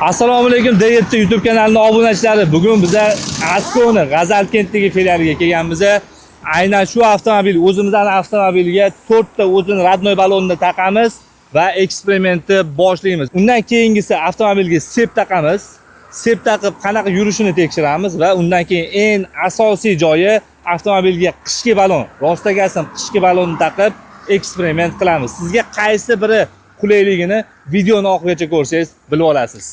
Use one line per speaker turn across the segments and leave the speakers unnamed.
Assalomu alaykum D7 YouTube kanalining obunachilari. Bugun biza Asconi G'azalkentdagi filialiga kelganmiz. Aynan shu avtomobil, o'zimizning avtomobilga 4 ta o'zini родной balonni taqamiz va eksperimentni boshlaymiz. Undan keyingisi avtomobilga sep taqamiz. Sep taqib qanaqa yurishini tekshiramiz va undan keyin eng asosiy joyi avtomobilga qishki balon, rostagasim qishki balonni taqib eksperiment qilamiz. Sizga qaysi biri qulayligini videoni oxirigacha ko'rsangiz bilib olasiz.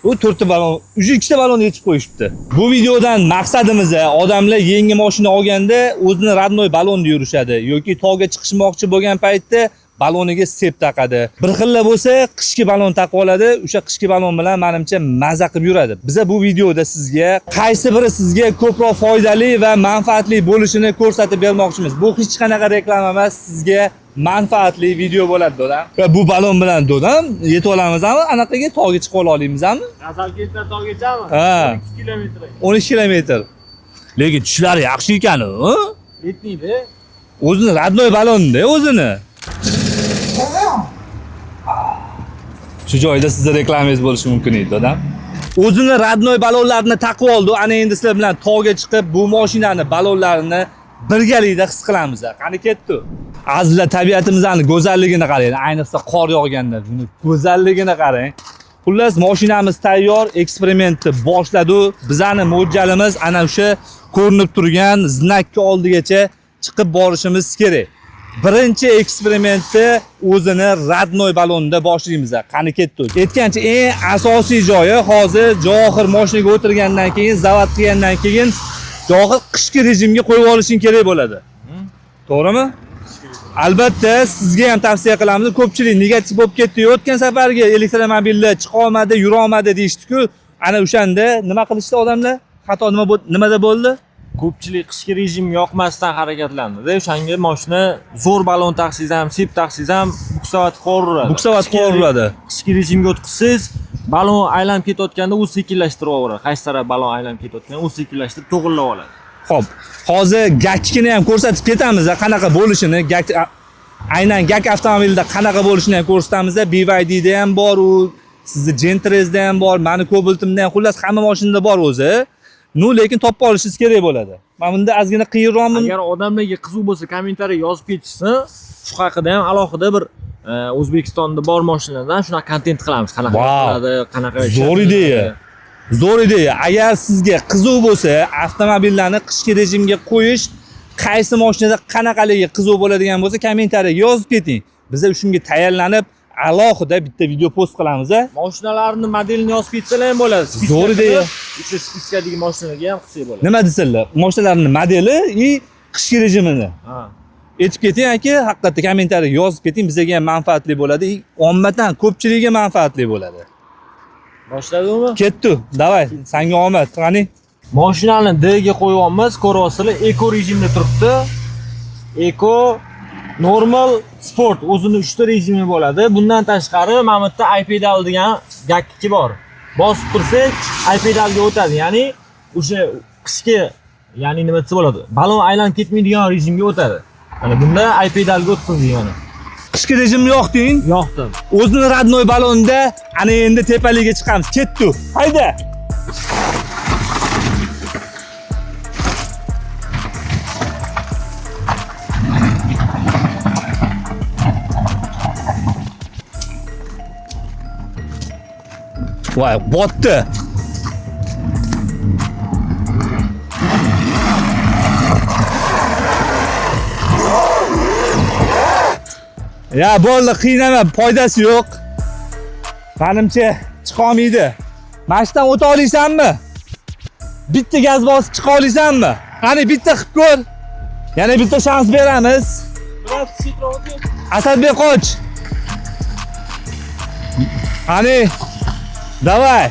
Bu to'rtta balon, уже ikkita balon yechib qo'yishibdi. Bu videodan maqsadimiz odamlar yangi mashina olganda o'zini родной balonda yurishadi yoki tog'ga chiqishmoqchi bo'lgan paytda baloniga sep taqadi. Bir xilla bo'lsa qishki balon taqib oladi, o'sha qishki balon bilan menimcha maza qilib yuradi. Biza bu videoda sizga qaysi biri sizga ko'proq foydali va manfaatli bo'lishini ko'rsatib bermoqchimiz. Bu hech qanaqa reklama emas, sizga manfaatli video bo'ladi dodam. Va bu balon bilan dodam yetib olamizmi? Anaqaga tog'ga chiqib ola olamizmi?
G'azalkentdan tog'gachami?
Ha.
12 kilometr.
12 kilometr. Lekin tushlari yaxshi ekan u.
Yetmaydi.
O'zini родной balonda o'zini. Shu joyda sizni reklamangiz bo'lishi mumkin edi, dadam. O'zini родной balonlarini taqib oldi. Ana endi sizlar bilan tog'ga chiqib bu mashinani balonlarini birgalikda his qilamiz. Qani ketdi. Azizlar, tabiatimizni go'zalligini qarang. Ayniqsa qor yog'ganda buni go'zalligini qarang. Xullas, mashinamiz tayyor, eksperimentni boshladi. Bizani mo'ljalimiz ana o'sha ko'rinib turgan znakka oldigacha chiqib borishimiz kerak. Birinchi eksperimentni o'zini родной balonida boshlaymiz. Qani ketdi. Aytgancha eng asosiy joyi hozir Javohir mashinaga o'tirgandan keyin, zavod qilgandan keyin Javohir qishki rejimga qo'yib olishing kerak bo'ladi. To'g'rimi? Albatta sizga ham tavsiya qilamiz. Ko'pchilik negativ bo'lib ketdi. O'tgan safargi elektromobilda chiqa olmadi, yura olmadi deyishdi-ku. Ana o'shanda nima qilishdi odamlar? Xato nima nimada bo'ldi?
Ko'pchilik qishki rejim yoqmasdan harakatlandi-da. O'shanga mashina zo'r balon taqsangiz ham, sep taqsangiz ham buksavat qovuradi.
Buksavat qovuradi.
Qishki rejimga o'tkazsangiz, balon aylanib ketayotganda u sekinlashtirib yuboradi. Qaysi taraf balon aylanib ketayotganda u sekinlashtirib to'g'irlab oladi.
Xo'p, hozir GAKkini ham ko'rsatib ketamiz, qanaqa bo'lishini, GAK aynan GAK avtomobilida qanaqa bo'lishini ham ko'rsatamiz. BYDda ham bor u, sizni Gentrezda ham bor, mani Cobaltimda ham, xullas hamma mashinada bor o'zi. Ну, lekin topib olishingiz kerak bo'ladi. Mana bunda ozgina qiyinroqmi?
Agar odamlarga qiziq bo'lsa, kommentariy yozib ketishsin. Shu haqida ham alohida bir O'zbekistonda bor mashinalardan shunaqa kontent qilamiz. Qanaqa qiladi, qanaqa
Zo'r ideya. Zo'r ideya. Agar sizga qiziq bo'lsa, avtomobillarni qishki rejimga qo'yish qaysi mashinada qanaqaligi qiziq bo'ladigan bo'lsa, kommentariyaga yozib keting. Biz shunga tayyorlanib alohida bitta video post qilamiz. A?
Mashinalarni modelini yozib ketsalar ham bo'ladi. Spiska
Zo'r ideya.
O'sha spiskadagi mashinalarga ham qilsak bo'ladi.
Nima desinlar? Mashinalarning modeli и qishki rejimini.
Ha.
Aytib keting aka, haqiqatda kommentariyaga yozib keting, bizga ham manfaatli bo'ladi, и ommatan ko'pchilikka manfaatli bo'ladi.
Boshladingmi?
Ketdi. Давай, sanga omad. Qani?
Mashinani D ga qo'yyapmiz, ko'ryapsizlar, eko rejimda turibdi. Eko, normal, sport o'zini 3 ta rejimi bo'ladi. Bundan tashqari mana bu yerda iPedal degan gakkiki bor. Bosib tursak, iPedalga o'tadi. Ya'ni o'sha qishki, ya'ni nima desa bo'ladi? Balon aylanib ketmaydigan rejimga o'tadi. Mana bunda iPedalga o'tkazdik mana.
Qishki rejimni yoqding.
Yoqdim.
O'zini родной balonda ana endi tepaligiga chiqamiz. Ketdi. Hayda. Voy, botdi. Ya bo'ldi, qiynama, foydasi yo'q. Menimcha chiqa olmaydi. Mana shudan o'ta olasanmi? Bitta gaz bosib chiqa olasanmi? Qani bitta qilib ko'r. Yana bitta shans beramiz. Asadbek qoch. Qani. Давай.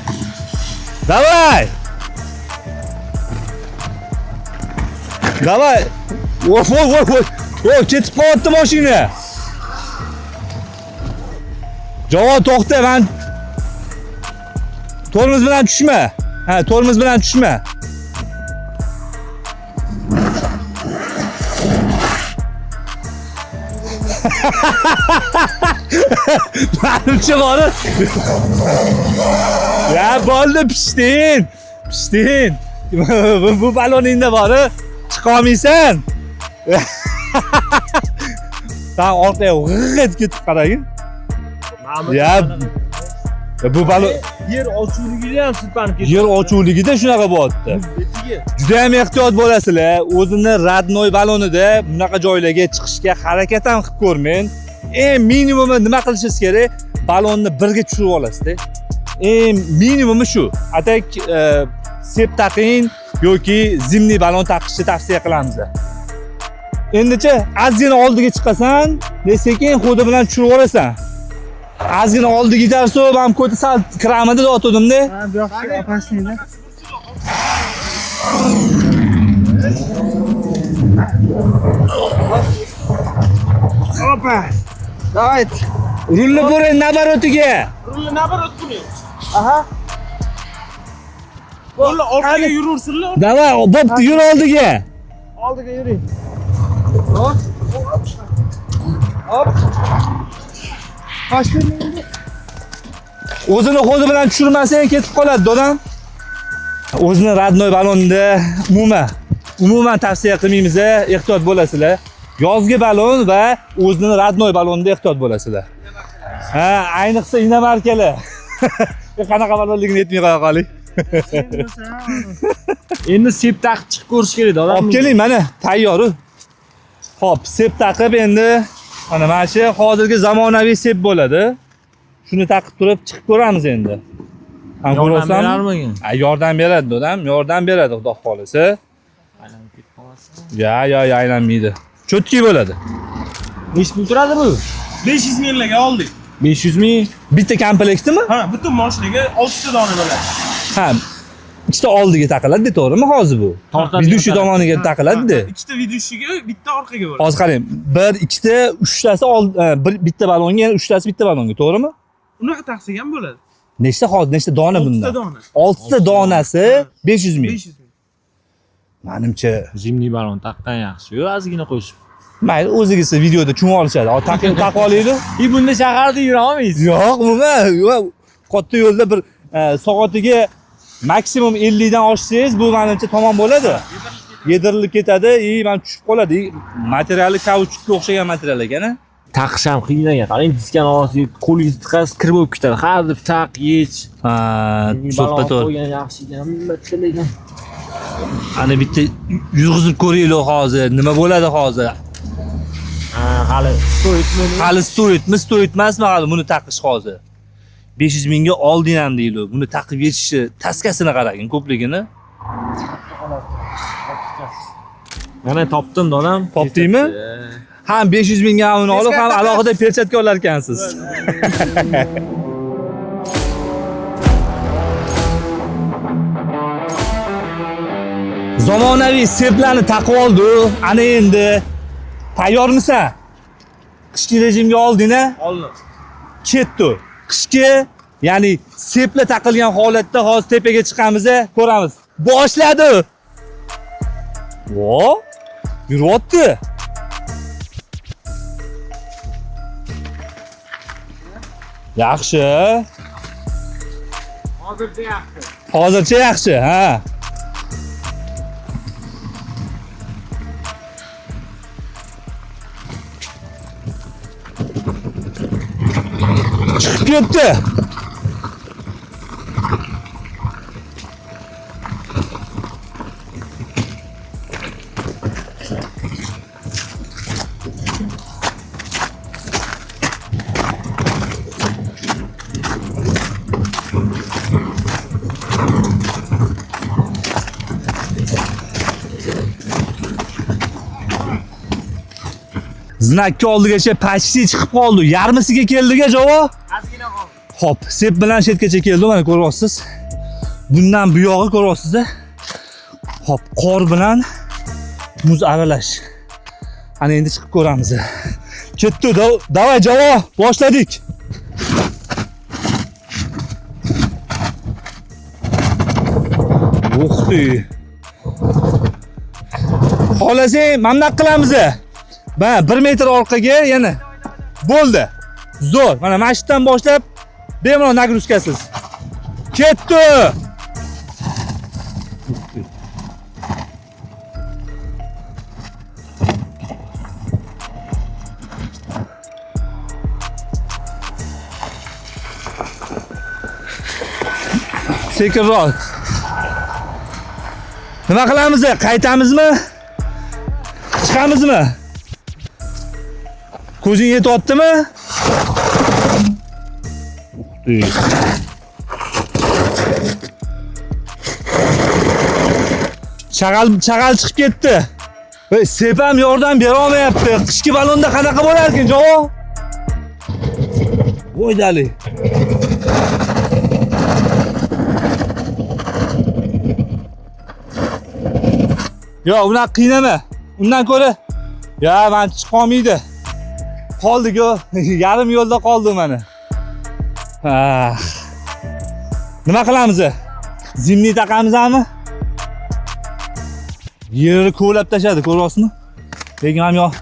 Давай. Давай. Voy voy voy voy. Voy, ketib qolyapti mashina. Javod to'xta, man tormoz bilan tushma. Ha, tormoz bilan tushma. Manimcha bori. Ya bo'ldi, pishding. Pishding. Bu baloningda bori chiqa olmaysan. San orqaga g'iq etib ketib qaragin. Ya bu balon
Yer ochuvligida ham silpanib ketdi.
Yer ochuvligida shunaqa bo'lyapti.
Betiga.
Juda ham ehtiyot bo'lasizlar. O'zini родной balonida bunaqa joylarga chiqishga harakat ham qilib ko'rmang. Eng minimumi nima qilishingiz kerak? Balonni birga tushirib olasizda. Eng minimumi shu. А так sep taqing yoki зимний balon taqishni tavsiya qilamiz. Endicha ozgina oldiga chiqasan, sekin ход i bilan tushirib yuborasan. Ozgina oldiga itarsa, man ko'ta sal kiramidi deb.
Ha, bu yoqqa опасный da. Опа. Давайте.
Rulni buring наоборот iga.
Rulni наоборот buring.
Aha.
Rulni orqaga yurursinlar.
Давай, bo'pti, yur oldiga.
Oldiga yuring. Hop. Hop. Boshlaymi endi?
O'zini qo'li bilan tushirmasang ketib qoladi, dodam. O'zini родной balonda umuman tavsiya qilmaymiz, ehtiyot bo'lasizlar. Yozgi balon va o'zini родной balonda ehtiyot bo'lasizlar. Ha, ayniqsa иномарка lar. Qanaqa balonligini aytmay qo'ya qoling.
Endi sep taqib chiqib ko'rish kerak odam.
Olib keling, mana tayyor. Xo'p, sep taqib endi mana shu hozirgi zamonaviy sep bo'ladi. Shuni taqib turib chiqib ko'ramiz endi. Ham
Yordam
ko'rasizmi?
berarmikin?
Ha, yordam beradi, dodam, yordam beradi, xudo xolisa.
Aylanib ketib qolmasin.
Ya, ya, ya, aylanmaydi. Чётко bo'ladi.
Nechi pul turadi bu?
500 minglarga oldik.
500 ming.
Bitta komplektimi?
Ha, butun mashinaga 6 ta dona bo'ladi.
Ha. Ikkita oldiga taqiladi, to'g'rimi hozir bu?
Tortadigan
Ведущий
taraf.
tomoniga taqiladi.
Ikkita ведущий ga, bitta orqaga bo'ladi.
Hozir qarang, bir, ikkita, uchtasi bir bitta balonga, yana uchtasi bitta balonga, to'g'rimi?
Unaqa taqsak ham bo'ladi.
Nechta hozir, nechta dona bunda?
6 ta dona.
6 ta donasi 500 ming.
500 ming.
Menimcha,
Зимний balon taqqan yaxshi-yu, ozgina qo'shib.
Mayli, o'ziga videoda tushunib olishadi. Hozir taqib taqib olaylik.
И bunda shaharda yura olmaysiz.
Yo'q, umuman, yo'q. Katta yo'lda bir soatiga maksimum 50 dan oshsangiz, bu menimcha tamom bo'ladi. Yedirilib ketadi, и mana tushib qoladi. И materiali kauchukka o'xshagan material ekan, a?
Taqish ham qiyin ekan. Qarang, diskani orasiga qo'lingizni tiqasiz, kir bo'lib ketadi. Har deb taq, yech.
Ha,
Balon qo'ygan yaxshi ekan, bitta lekin.
Ana bitta yurg'izib ko'raylik hozir, nima bo'ladi hozir?
Ha, hali стоит mi?
Hali стоит mi, стоит emasmi hali buni taqish hozir? 500 mingga olding ham deydi. Buni taqib yechishi, taskasini qaragin ko'pligini.
Mana topdim dodam.
Topdingmi? Ham 500 mingga ham uni olib, ham alohida perchatka olar ekansiz. Zamonaviy seplarni taqib oldi. Ana endi tayyormisan? Qishki rejimga olding-a?
Oldim.
Ketdi. Qishki, ya'ni sepla taqilgan holatda hozir tepaga chiqamiz, ko'ramiz. Boshladi. Vo! Yuryapti. Yaxshi.
Hozircha yaxshi.
Hozircha yaxshi, ha. Chiqib ketdi. Знак ka oldigacha почти chiqib qoldi. Yarmisiga keldik javob.
Ozgina qoldi.
Xo'p, sep bilan shetgacha keldi, mana ko'ryapsiz. Bundan bu yog'i ko'ryapsiz-da. Xo'p, qor bilan muz aralash. Ana endi chiqib ko'ramiz. Ketdi, давай javob, boshladik. Ух ты. Xohlasang, mana bunaqa qilamiz. Mana 1 metr orqaga yana. Bo'ldi. Zo'r. Mana mana shu yerdan boshlab bemalol нагрузка siz. Ketdi. Sekinroq. Nima qilamiz? Qaytamizmi? Chiqamizmi? Ko'zing yetyaptimi? Uxti. Chag'al chag'al chiqib ketdi. Ey, sepam yordam bera olmayapti. Qishki balonda qanaqa bo'lar ekan, javob? Voy dali. Yo, unaqa qiynama. Undan ko'ra ya man chiqolmaydi. Qoldik-ku, yarim yo'lda qoldi mana. Ah. Nima qilamiz? Зимний taqamizmi? Yerni kovlab tashladi, ko'ryapsizmi? Lekin ham yo'q.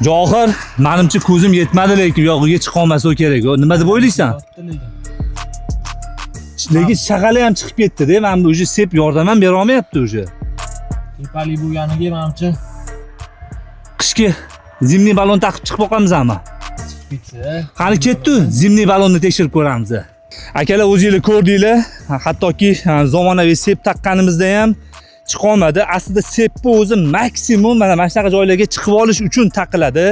Johir, menimcha ko'zim yetmadi, lekin yog'iga chiqa olmasa kerak. Nima deb o'ylaysan? Lekin shag'ali ham chiqib ketdi-da, mana bu уже sep yordam ham bera olmayapti уже.
Tepalik bo'lganiga menimcha
Qishki зимний balon taqib chiqib boqamizmi?
chiqib ketsa.
Qani ketdi, зимний balonni tekshirib ko'ramiz. Akalar, o'zinglar ko'rdinglar, hattoki zamonaviy sep taqqanimizda ham chiqa olmadi. Aslida sepni o'zi maksimum mana shunaqa joylarga chiqib olish uchun taqiladi.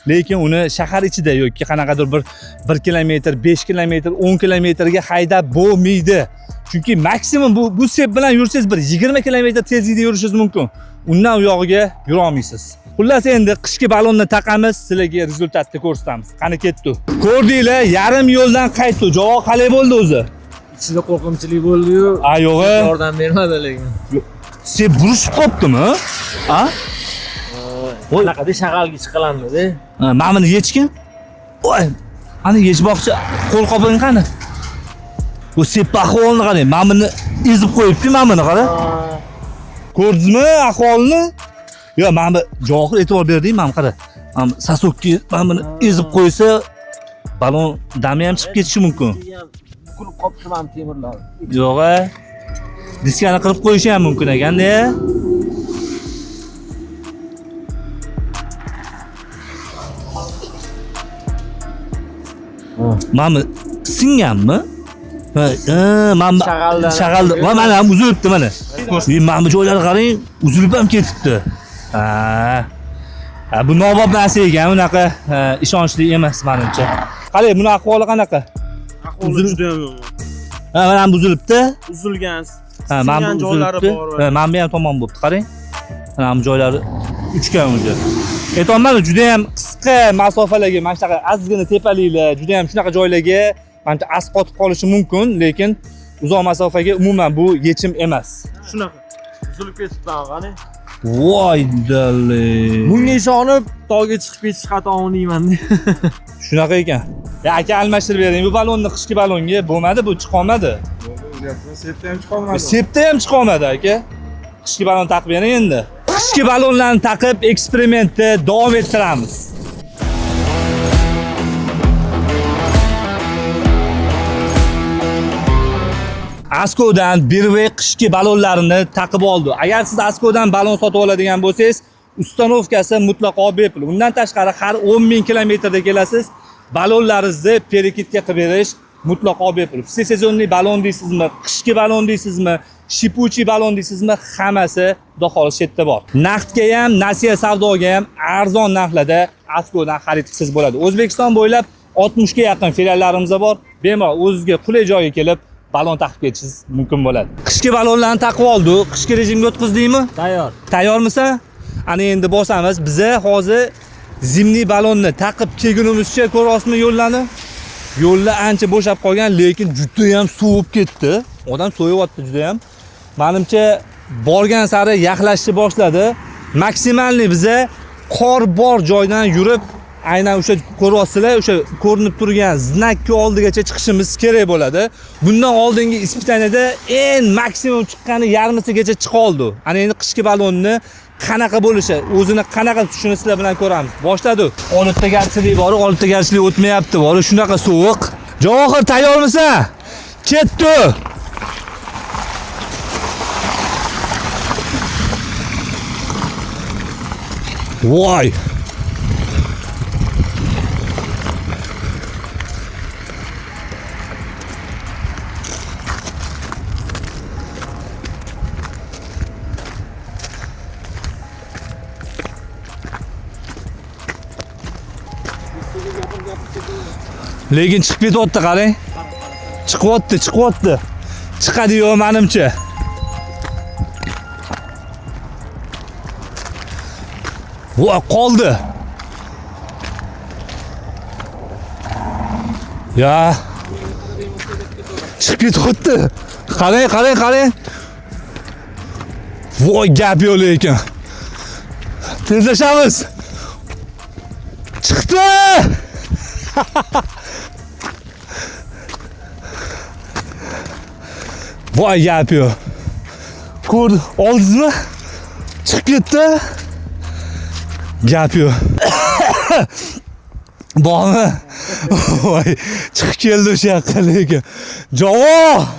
Lekin uni shahar ichida yoki qanaqadir bir 1 kilometr, 5 kilometr, 10 kilometrga haydab bo'lmaydi. Chunki maksimum bu sep bilan yursangiz bir 20 kilometr tezlikda yurishingiz mumkin. Undan u yog'iga yura olmaysiz. Xullas, endi qishki balonni taqamiz, sizlarga результат ni ko'rsatamiz. Qani ketdi. Ko'rdinglar, yarim yo'ldan qaytdi. Javob qalay bo'ldi o'zi?
Ichida qo'rqinchli bo'ldi-yu.
A yo'g'i.
Yordam bermadi lekin.
Sep burishib qopdimi? A? Voy.
Qanaqada shag'alga chiqalamdi-da.
Ha, mana buni yechgin. Voy. Ana yechmoqchi. Qo'l qoping qani? Bu sep ahvolini qarang. Mana buni ezib qo'yibdi, mana buni qara. Ko'rdingizmi ahvolini? Yo, mana bu Johir e'tibor berding, mana qara. Mana сосок ka mana buni ezib qo'ysa, balon dami ham chiqib ketishi mumkin.
Bukilib qopti mana temirlar.
Yo'q, a. Diskani qirib qo'yishi ham mumkin ekanda. Mana bu singanmi? Ha, mana bu
Shag'aldan.
Shag'aldan. Va mana ham uzilibdi mana. Mana bu joylari qarang, uzilib ham ketibdi. Ha. Ha, bu nobop narsa ekan, unaqa ishonchli emas menimcha. Qarang, buni ahvoli qanaqa?
Ahvoli juda ham yomon.
Ha, mana bu uzilibdi.
Uzilgan,
Ha, mana
singan
bu
joylari
uzilibdi.
bor.
Ha, mana bu ham tomon bo'libdi, qarang. Mana bu joylari uchgan уже. Aytolmadim, juda ham qisqa masofalarga, mana shunaqa ozgina tepaliklar, juda ham shunaqa joylarga manimcha as qotib qolishi mumkin, lekin uzoq masofaga umuman bu yechim emas.
Shunaqa.
Uzilib ketibdi qani.
Voy dali.
Bunga ishonib tog'ga chiqib ketish xatomi deyman.
Shunaqa ekan. Ya aka, almashtirib bering bu balonni qishki balonga. Bo'lmadi, bu chiqa olmadi.
Sepda ham chiqolmadi.
Sepda ham chiqa olmadi aka. Qishki balon taqib bering endi. Qishki balonlarni taqib eksperimentni davom ettiramiz. Askodan Birve qishki balonlarini taqib oldi. Agar siz Askodan balon sotib oladigan bo'lsangiz, установка si mutlaqo bepul. Undan tashqari har 10 ming kilometrda kelasiz, balonlaringizni перекидка qilib berish mutlaqo bepul. Сезонный balon deysizmi, qishki balon deysizmi, шипучий balon deysizmi, hammasi xudo xohlasa shu yerda bor. Naqdga ham, nasiya savdoga ham arzon narxlarda Askodan xarid qilsangiz bo'ladi. O'zbekiston bo'ylab 60 ga yaqin filiallarimiz bor. Bemalol o'zizga qulay joyga kelib balon taqib ketishingiz mumkin bo'ladi. Qishki balonlarni taqib oldik, qishki rejimga o'tkazdikmi?
Tayyor.
Tayyormisan? Ana endi bosamiz. Biza hozir зимний balonni taqib kelgunimizcha ko'ryapsizmi yo'llarni? Yo'llar ancha bo'shab qolgan, lekin juda ham sovib ketdi. Odam so'yayapti juda ham. Menimcha borgan sari yaxlashni boshladi. Maksimalniy biza qor bor joydan yurib, aynan o'sha ko'ryapsizlar, o'sha ko'rinib turgan знак ka oldigacha chiqishimiz kerak bo'ladi. Bundan oldingi испытание da eng maksimum chiqqani yarmisigacha chiqa oldi. Ana endi qishki balonni qanaqa bo'lishi, o'zini qanaqa tutishini sizlar bilan ko'ramiz. Boshladi. Olibtagarchilik bor, olibtagarchilik o'tmayapti, bor, shunaqa sovuq. Javohir, tayyormisan? Ketdi. Voy. Lekin chiqib ketyapti, qarang. Chiqyapti, chiqyapti. Chiqadi yo'q menimcha. Voy, qoldi. Ya. Chiqib ketyapti. Qarang, qarang, qarang. Voy, gap yo'q lekin. Tezlashamiz. Chiqdi. Voy, gap yo'q. Ko'rdi, oldingizmi? Chiqib ketdi. Gap yo'q. Bormi? Voy, chiqib keldi o'sha yoqqa lekin. Javob.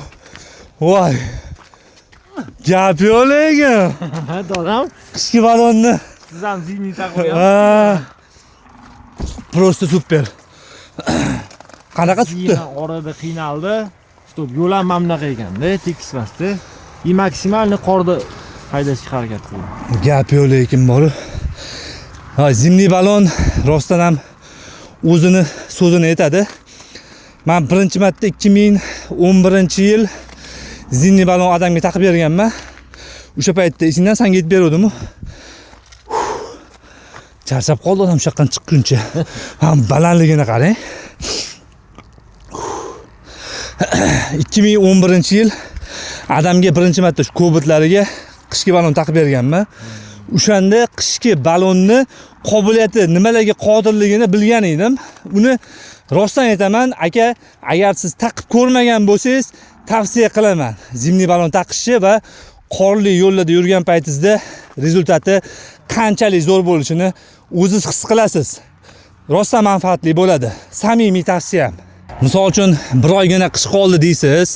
Voy. Gap yo'q lekin.
Dadam,
qishki balonni
siz ham zimniy taqib qo'yapsiz.
Просто super. Qanaqa tutdi?
Orada qiynaldi. Stop, yo'l ham mana bunaqa ekanda, tekis emasdi. I maksimalni qorda haydashga harakat qildi.
Gap yo'q lekin bor. Ha, zimniy balon rostdan ham o'zini so'zini aytadi. Men birinchi marta 2011-yil zimniy balon odamga taqib berganman. O'sha paytda esingdan sanga aytib beruvdim-ku. Charchab qoldi odam shu yoqdan chiqquncha. Ham balandligini qarang. 2011-yil adamga birinchi marta shu Cobaltlariga qishki balon taqib berganman. O'shanda qishki balonni qobiliyati nimalarga qodirligini bilgan edim. Uni rostdan aytaman, aka, agar siz taqib ko'rmagan bo'lsangiz, tavsiya qilaman. Zimniy balon taqishni va qorli yo'llarda yurgan paytingizda rezultati qanchalik zo'r bo'lishini o'zingiz his qilasiz. Rostdan manfaatli bo'ladi. Samimiy tavsiyam. Misol uchun bir oygina qish qoldi deysiz,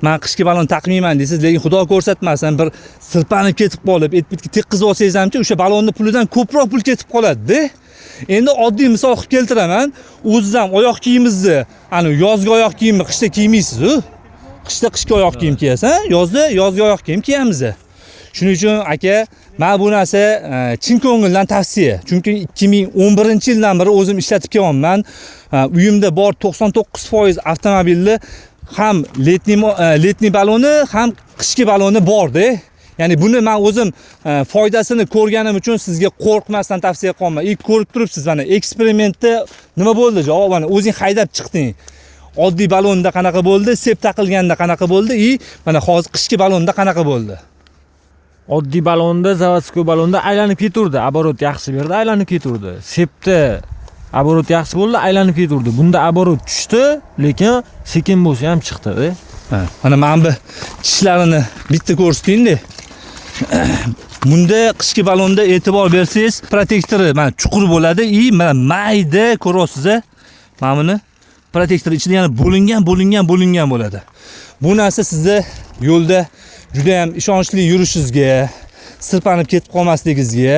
men qishki balon taqmayman deysiz, lekin Xudo ko'rsatmasin bir sirpanib ketib qolib, et-bitga tekkizib olsangiz hamchi o'sha balonni pulidan ko'proq pul ketib qoladi-da. Endi oddiy misol qilib keltiraman, o'zingiz ham oyoq kiyimizni, ana yozgi oyoq kiyimni qishda kiymaysiz-ku. Qishda qishki oyoq kiyim kiyasan, yozda yozgi oyoq kiyim kiyamiz. Shuning uchun aka, men bu narsa chin ko'ngildan tavsiya. Chunki 2011-yildan beri o'zim ishlatib kelyapman. Uyimda bor 99% avtomobilni ham letniy baloni, ham qishki baloni bor-da. Ya'ni buni men o'zim foydasini ko'rganim uchun sizga qo'rqmasdan tavsiya qilaman. İlk ko'rib turibsiz mana eksperimentda nima bo'ldi? Javob mana o'zing haydab chiqding. Oddiy balonda qanaqa bo'ldi, sep taqilganda qanaqa bo'ldi, i mana hozir qishki balonda qanaqa bo'ldi?
Oddiy balonda, zavodskoy balonda aylanib keturdi, aborot yaxshi berdi, aylanib keturdi. Sepda aborot yaxshi bo'ldi, aylanib keturdi. Bunda aborot tushdi, lekin sekin bo'lsa ham chiqdi-da.
Mana mana bu tishlarini bitta ko'rsating-da. Bunda qishki balonda e'tibor bersangiz, protektori mana chuqur bo'ladi, i mana mayda ko'rasiz-a. Mana buni protektor ichida yana bo'lingan bo'ladi. Bu narsa sizni yo'lda juda ham ishonchli yurishingizga, sirpanib ketib qolmasligingizga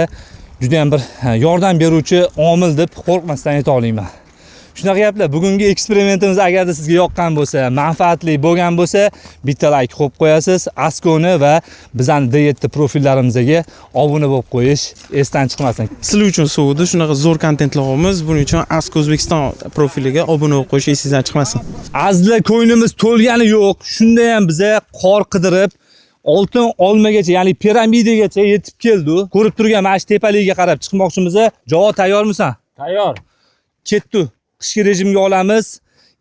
juda ham bir yordam beruvchi omil deb qo'rqmasdan ayta olaman. Shunaqa gaplar. Bugungi eksperimentimiz agarda sizga yoqqan bo'lsa, manfaatli bo'lgan bo'lsa, bitta like qo'yib qo'yasiz. Askoni va bizning D7 profillarimizga obuna bo'lib qo'yish esdan chiqmasin.
Sizlar uchun sovudi, shunaqa zo'r kontentlar olamiz. Buning uchun Asko O'zbekiston profiliga obuna bo'lib qo'yish esingizdan chiqmasin.
Azizlar, ko'nglimiz to'lgani yo'q. Shunda ham biza qor qidirib oltin olmagacha, ya'ni piramidagacha yetib keldi. Ko'rib turgan mana shu tepaligiga qarab chiqmoqchimiz. Javob, tayyormisan?
Tayyor.
Ketdi. Qishki rejimga olamiz.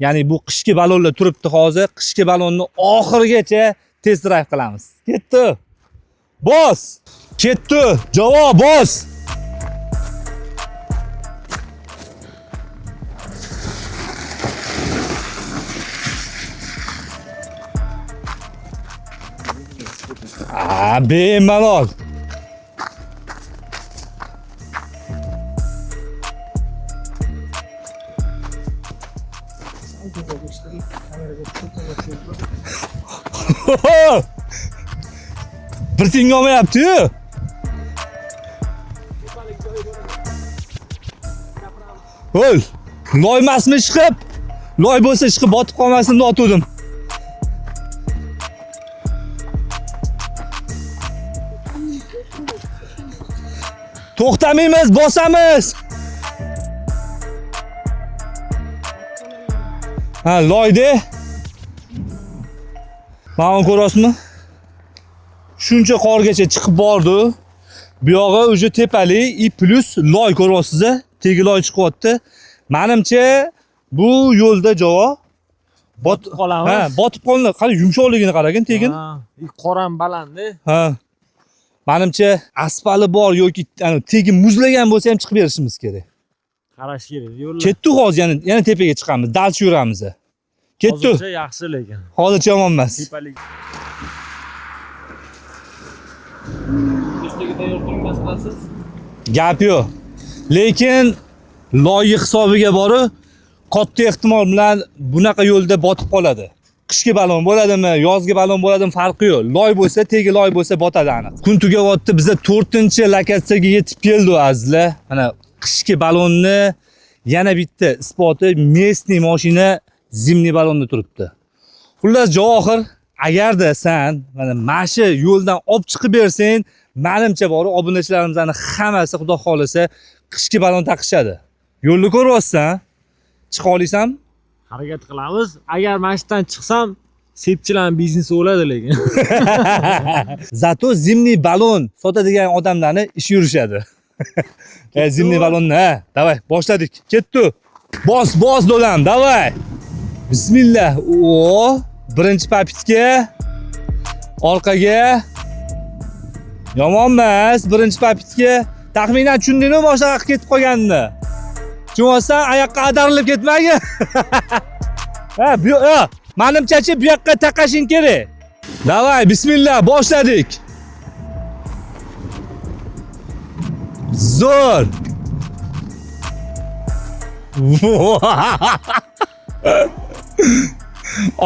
Ya'ni bu qishki balonlar turibdi hozir. Qishki balonni oxirigacha test drive qilamiz. Ketdi. Bos. Ketdi. Javob, bos. Bemalol. Bir tinga olmayapti-yu. O'l. Loy emasmi chiqib? Loy bo'lsa chiqib botib qolmasin deb otuvdim. To'xtamaymiz, bosamiz. Ha, loyda. Mana buni ko'rasizmi? Shuncha qorgacha chiqib bordi. Bu yog'i уже tepalik и плюс loy ko'ryapsiz-a? Tegi loy chiqyapti. Menimcha bu yo'lda javob
Botib qolamiz.
Ha, botib qolinadi. Qara yumshoqligini qaragin tegin.
Ha, qoram baland.
Ha. Menimcha asfali bor yoki ana tegi muzlagan bo'lsa ham chiqib berishimiz kerak.
Qarash kerak yo'llar.
Ketdik hozir yana tepaga chiqamiz, dalchi yuramiz. Ketdik.
Hozircha yaxshi lekin.
Hozircha yomon emas.
Tepalik.
Gap yo'q. Lekin loyi hisobiga borib, katta ehtimol bilan bunaqa yo'lda botib qoladi. Qishki balon bo'ladimi, yozgi balon bo'ladimi farqi yo'q. Loy bo'lsa, tegi loy bo'lsa botadi aniq. Kun tugayapti, biza 4-lokatsiyaga yetib keldik azizlar. Mana qishki balonni yana bitta isboti местный mashina zimniy balonda turibdi. Xullas Javohir, agarda sen mana shu yo'ldan olib chiqib bersang, menimcha bor obunachilarimizning hammasi xudo xolasa qishki balon taqishadi. Yo'lni ko'ryapsan, chiqa olasanmi?
Harakat qilamiz. Agar mana shu yerdan chiqsam, sepchilarning biznesi o'ladi lekin.
Zato zimniy balon sotadigan odamlarni ishi yurishadi. Zimniy balonni, ha, davay, boshladik. Ketdi. Bos, bos do'lam, davay. Bismillah. O, birinchi papitka. Orqaga. Yomon emas, birinchi papitka. Taxminan tushundingmi boshqa ketib qolganini? Tushunolsan, oyoqqa adarilib ketmagin. Ha, bu ha, menimchachi bu yoqqa taqashing kerak. Davay, bismillah, boshladik. Zo'r.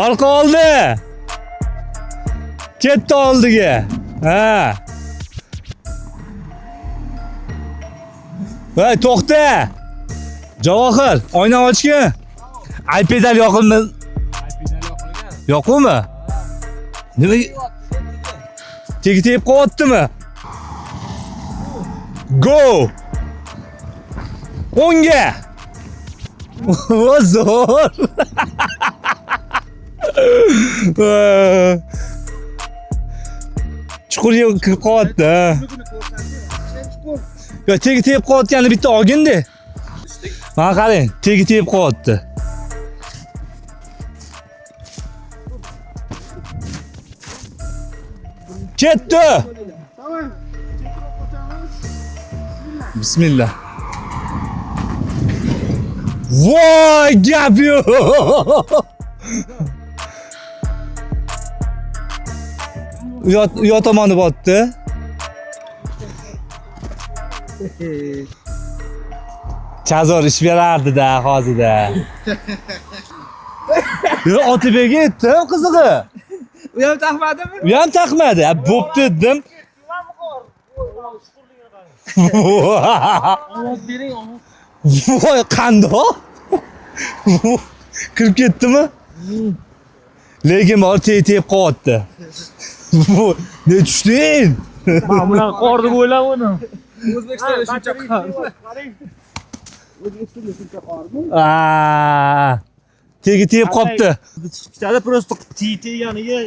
Orqa oldi. Ketdi oldiga. Ha. Voy, to'xta. Javohir, oyna ochgin. Ay pedal yoqilmi? Yoqmi? Nima? Tegi tegib qolyaptimi? Go! O'ngga. O zo'r. Chuqurga kirib qolyapti. Yo, tegi tegib qolayotganini bitta olgin-da. Mana qarang, tegi tegib qolyapti. Ketdi. Bismillah. Voy, gap yo'q. Yo tomoni botdi. Chazor ish berardi-da hozirda. Yo, Otabekka aytdim qizig'i.
U ham taqmadimi?
U ham taqmadi. Ha, bo'pti dedim.
Ovoz bering, ovoz.
Voy, qandoq? Kirib ketdimi? Lekin bor teg qolyapti. Ne tushding?
Men bunaqa qor deb o'ylamadim.
O'zbekistonda shuncha qor.
Aa, tegi tegib qolibdi.
Chiqib ketadi, просто teganiga.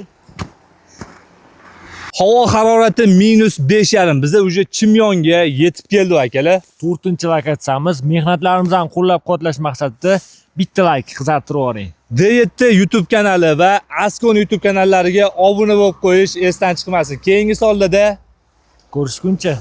Havo harorati -5.5. Biza уже Chimyonga yetib keldik akalar.
4-lokatsiyamiz. Mehnatlarimizni ham qo'llab-quvvatlash maqsadida bitta like qizartirib yuboring.
D7 YouTube kanali va Askon YouTube kanallariga obuna bo'lib qo'yish esdan chiqmasin. Keyingi sonlarda
ko'rishguncha.